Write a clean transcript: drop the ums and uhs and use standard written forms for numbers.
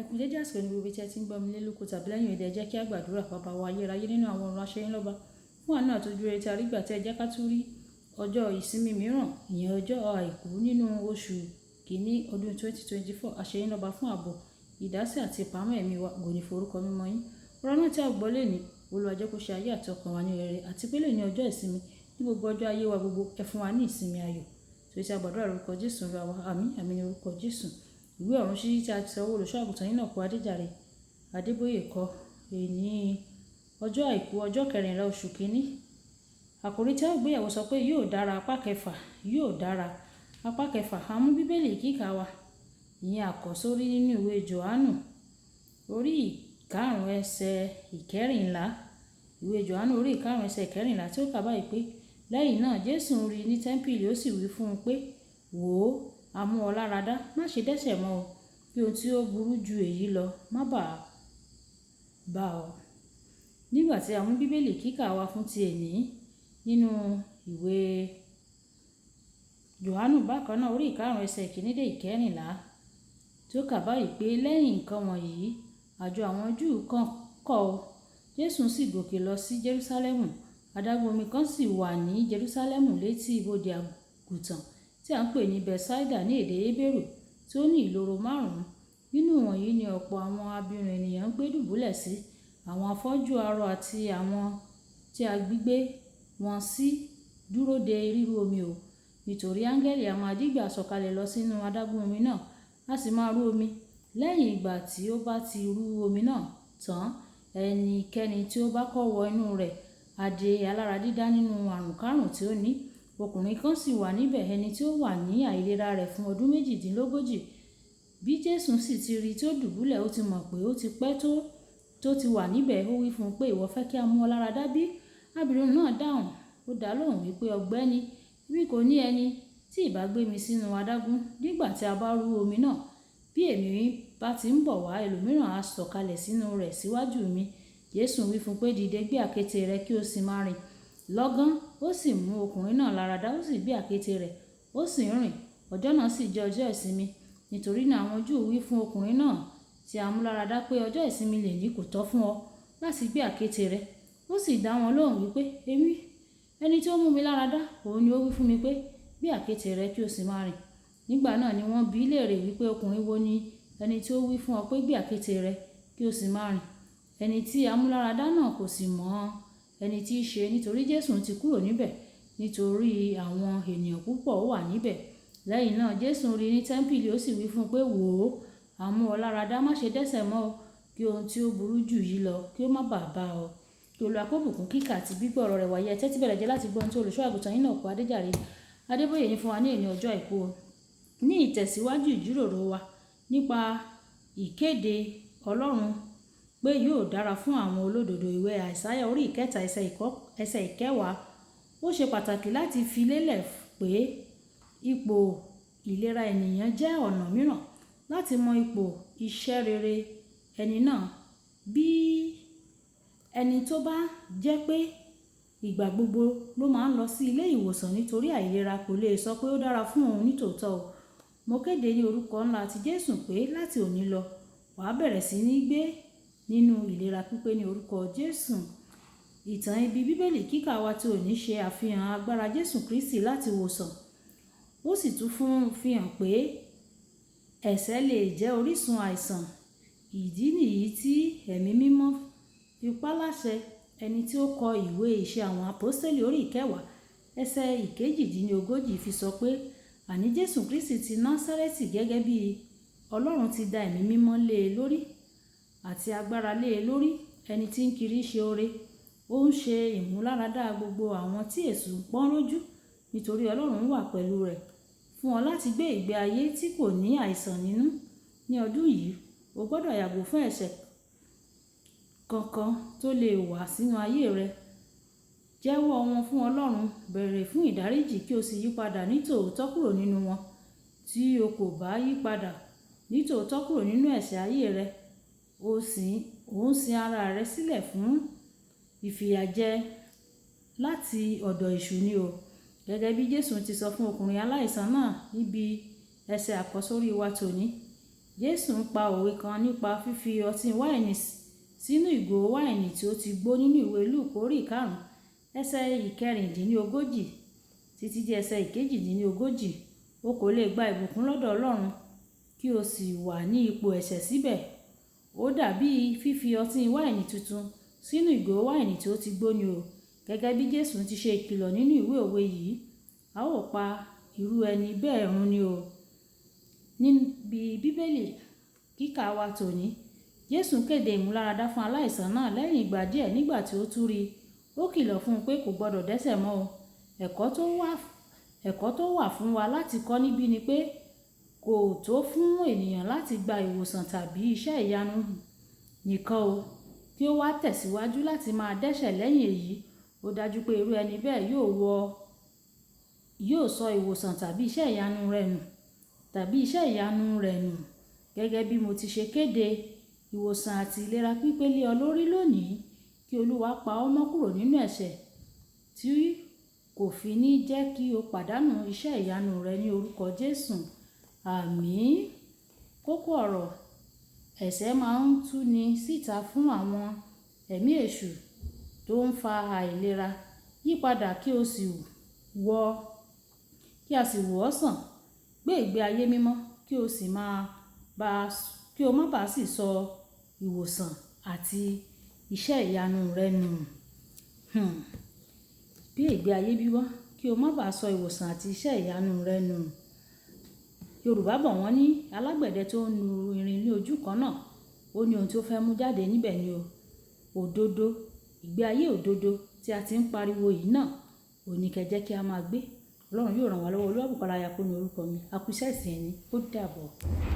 Ẹ kú dédé àsìkò ní gbogbo ibi tí ẹ ti ń gbọ́ mi lé lóko tàbí lẹ́yìn odi. Ẹ jẹ́ kí a gbàdúrà. Baba wa ayérayé nínú àwọn ọ̀run, aṣeyín lọ́ba fún àánú àti ojú rere tí a rí gbà tí ẹ jẹ́ ká tún rí ọjọ́ ìsinmi mìíràn, ìyẹn ọjọ́ àìkú nínú oṣù kìíní ọdún 2024. Aṣeyín lọ́ba fún ààbò, ìdásí àti ìpamọ́ ẹ̀mí wa. Ògo ni fún orúkọ mímọ́ yín. Ọ̀rọ̀ náà tí a gbọ́ lónìí, Olúwa jẹ́ kó ṣe ayé àti ọkàn wa ní rere, àti pé lónìí ọjọ́ ìsinmi, ní gbogbo ọjọ́ ayé wa gbogbo, ẹ fún wa ní ìsinmi ayọ̀. Torí tí a gbàdúrà lórúkọ Jésù Olúwa wa. Àmín, àmín ní orúkọ Jésù. Ìwé ọ̀run ṣíṣí tí a ti ọwọ́ olùṣọ́ àgùntàn yín náà kọ Adéjàre Adébóyè kọ èní ọjọ́ àìkú, ọjọ́ kẹrìnlá, oṣù kìíní. Àkòrí tí a ó gbéyẹ̀wò sọ pé yóò dára, apá kẹfà, yóò dára, apá kẹfà. A mú Bíbélì kíkà wa, ìyẹn àkọ́sórí nínú ìwé Jòhánù orí 5 ẹsẹ̀ 14. Ìwé Jòhánù orí 5 ẹsẹ̀ 14 tí ó kà báyìí pé, lẹ́yìn náà Jésù ń rí ní tẹ́ḿpìlì, ó sì wí fún un pé, wò ó, a mú ọ lára dá, má ṣe dẹ́ṣẹ̀ mọ́ o, kí ohun tí ó burú ju èyí lọ má bàa bá ọ. Nígbà tí a mú Bíbélì kíkà wa fún ti èní nínú ìwé Jòhánù bákan náà orí 5 ẹsẹ̀ 1 dé 14 tí ó kà báyìí pé, lẹ́yìn nǹkan wọ̀nyí àjọ àwọn Júù kan kọ̀ ọ́. Jésù sì gòkè lọ sí Jerúsálẹ́mù. Adágún omi kan sì wà ní Jerúsálẹ́mù létí ibodè àgùntàn tí à ń pè ní Bethsaida ní èdè Hébérù, tí ó ní ìloro 5. Nínú wọ̀nyí ni ọ̀pọ̀ àwọn abirùn ènìyàn ń gbé dùbúlẹ̀ sí, àwọn afọ́jú, arọ àti àwọn tí a gbígbé wọn sí dúró de rírú omi o. Nítorí áńgẹ́lì a máa dígbà sọ̀kalẹ̀ lọ sínú adágún omi náà, a sì máa rú omi. Lẹ́yìn ìgbà tí ó bá ti rú omi náà tán, ẹnikẹ́ni tí ó bá kọ́ wọ inú rẹ̀ á di alára dídá nínú àrùnkárùn tí ó ní. Ọkùnrin kan sì wà níbẹ̀, ẹni tí ó wà ní àìlera rẹ̀ fún ọdún 38. Bí Jésù sì ti rí tí ó dùbúlẹ̀, ó ti mọ̀ pé ó ti pẹ́ tó ti wà níbẹ̀. Ó wí fún un pé, ìwọ fẹ́ kí a mú ọ lára dá bí? Abirùn náà dáhùn, ó dá lóhùn wípé, ọ̀gbẹ́ni, èmi kò ní ẹni tí ìbá gbé mi sínú adágún nígbà tí a bá rú omi náà. Bí èmi bá ti ń bọ̀ wá, ẹlòmíràn á sọ̀kalẹ̀ sínú rẹ̀ síwájú mi. Jésù wí fún un pé, dìde, gbé àkéte rẹ kí o sì máa rìn. Lọ́gán, ó sì mú ọkùnrin náà lára dá, ó sì gbé àkéte rẹ̀, ó sì ń rìn. Ọjọ́ náà sì jẹ́ ọjọ́ ìsinmi. Nítorí náà àwọn Júù wí fún ọkùnrin náà tí a mú lára dá pé, ọjọ́ ìsinmi lè ní kò tọ́ fún ọ láti gbé àkéte rẹ. Ó sì dá wọn lóhùn wípé, èmi, ẹni tí ó mú mi lára dá, òun ni ó wí fún mi pé, gbé àkéte rẹ kí o sì máa rìn. Nígbà náà ni wọ́n bi í léèrè wípé, ọkùnrin wo ni ẹni tí ó wí fún ọ pé gbé àkéte rẹ kí o sì máa rìn? Ẹni tí a mú lára dá náà kò sì mọ̀ ẹni tí í ṣe, nítorí Jésù ti kúrò níbẹ̀, nítorí àwọn ènìyàn púpọ̀ wà níbẹ̀. Lẹ́yìn náà Jésù rí ní tẹ́ḿpìlì, ó sì wí fún un pé, wò ó, a mú ọ lára dá, má ṣe dẹ́ṣẹ̀ mọ́ o, kí ohun tí ó burú jù yìí lọ kí ó má bàa bá ọ. Kí Olúwa kó bùkún kíkà àti gbígbọ́ ọ̀rọ̀ rẹ̀ wáyé. Ẹ tẹ́tí bẹ̀rẹ̀ jẹ́ láti gbọ́ ohun tí olùṣọ́ àgùntàn yín náà kọ Adéjàre Adébóyè ní fún wa ní èní ọjọ́ àìkú. Ní ìtẹ̀síwájú ìjíròrò wa nípa ìkéde Ọlọ́run pé yóò dára fún àwọn olódodo, ìwé Àìsáyà orí 3 ẹsẹ̀ 10. Ó ṣe pàtàkì láti fi lélẹ̀ pé ipò ìlera ènìyàn jẹ́ ọ̀nà mìíràn láti mọ ipò iṣẹ́ rere ẹni náà. Bí ẹni tó bá jẹ́ pé ìgbà gbogbo ló máa ń lọ sí ilé ìwòsàn nítorí àìlera kò lè sọ pé ó dára fún òun nítòótọ́ o. Mo kéde ní orúkọ ńlá ti Jésù pé láti òní lọ, wàá bẹ̀rẹ̀ sí ní gbé nínú ìlera pípé ní orúkọ Jésù. Ìtàn ibi Bíbélì kíkà wa tí òní ṣe àfihàn agbára Jésù Kristi láti wòsàn. Ó sì tún fi hàn pé ẹ̀ṣẹ̀ lè jẹ́ orísun àìsàn. Ìdí nìyí tí Ẹ̀mí Mímọ́ fi pa láṣẹ ẹni tí ó kọ ìwé Iṣẹ́ àwọn Àpọ́stélì orí 10 ẹsẹ̀ 38 fi sọ pé, àní Jésù Kristi ti Násárẹ́tì gẹ́gẹ́ bí Ọlọ́run ti da Ẹ̀mí Mímọ́ lé e lórí àti agbára lé e lórí, ẹni tí ń kiri ṣe oore, ó ń ṣe ìmúláradá gbogbo àwọn tí èṣù ń pọ́n lójú, nítorí Ọlọ́run wà pẹ̀lú rẹ̀. Fún ọ láti gbé ìgbé ayé tí kò ní àìsàn nínú ní ọdún yìí, o gbọdọ̀ yàgò fún ẹ̀ṣẹ̀ kankan tó lè wá sínú ayé rẹ. Jẹ́wọ́ wọn fún Ọlọ́run, bẹ̀rẹ̀ fún ìdáríjì kí o sì yípadà nítòótọ́ kúrò nínú wọn. Tí o kò bá yípadà nítòótọ́ kúrò nínú ẹ̀ṣẹ̀ ayé rẹ, ó ń sin ara rẹ sílẹ̀ fún ìfìyàjẹ láti ọ̀dọ̀ èṣù ni o. Gẹ́gẹ́ bí Jésù ti sọ fún ọkùnrin aláìsàn náà níbi ẹsẹ̀ àkọ́sórí wa tòní, Jésù ń pa òwe kan nípa fífi ọtí wáìnì sínú ìgò wáìnì tí ó ti gbó nínú ìwé Lúùkù orí 5, ẹsẹ̀ 36 títí di ẹsẹ̀ 38. O kò lè gba ìbùkún lọ́dọ̀ Ọlọ́run kí o sì wà ní ipò ẹ̀ṣẹ̀ síbẹ̀. Ó dàbí fífi ọtí wáìnì tuntun sínú ìgò wáìnì tí ó ti gbó ni o. Gẹ́gẹ́ bí Jésù ti ṣe ìkìlọ̀ nínú ìwé òwe yìí, a ó pa irú ẹni bẹ́ẹ̀ run ni o. Níbi Bíbélì kíkà wa tòní, Jésù kéde ìmúláradá fún aláìsàn náà lẹ́yìn ìgbà díẹ̀ nígbà tí ó tún rí i. Ó kìlọ̀ fún un pé kò gbọdọ̀ dẹ́ṣẹ̀ mọ́ o. Ẹ̀kọ́ tó wà fún wa láti kọ́ níbí ni pé kò tó fún ènìyàn láti gba ìwòsàn tàbí iṣẹ́ ìyanu nìkan o, kí ó wá tẹ̀síwájú láti máa dẹ́ṣẹ̀ lẹ́yìn èyí. Ó dájú pé irú ẹni bẹ́ẹ̀ yóò sọ ìwòsàn tàbí iṣẹ́ ìyanu rẹ̀ nù, tàbí iṣẹ́ ìyanu rẹ̀ nù. Gẹ́gẹ́ bí mo ti ṣe kéde ìwòsàn àti ìlera pípé lé ọ lórí lónìí, kí Olúwa pa ọ́ mọ́ kúrò nínú ẹ̀ṣẹ̀ tí kò fi ní jẹ́ kí o pàdánù iṣẹ́ ìyanu rẹ ní orúkọ Jésù. Àmín. Kókó ọ̀rọ̀: ẹ̀ṣẹ̀ máa ń túni síta fún àwọn ẹ̀mí èṣù tó ń fa àìlera. Yípadà kí o sì wọ, kí a sì wò ọ́ sàn. Gbé ìgbé ayé mímọ́ kí o má bá sì sọ ìwòsàn àti iṣẹ́ ìyanu rẹ nù. Gbé ìgbé ayé mímọ́ kí o má bá sọ ìwòsàn àti iṣẹ́ ìyanu rẹ nù. Yorùbá bọ̀ wọ́n ní alágbẹ̀dẹ tó ń lu irin ní ojú kan náà, ó ní ohun tí ó fẹ́ mú jáde níbẹ̀ ni o. Òdodo, ìgbé ayé òdodo tí a ti ń pariwo yìí náà, òní kẹ́ jẹ́ kí a máa gbé. Ọlọ́run yóò rán wa lọ́wọ́. Olúwabùkọ́lá Ayákúnú orúkọ mi. A kú iṣẹ́ ìsìn ẹni. Ó dàbọ̀.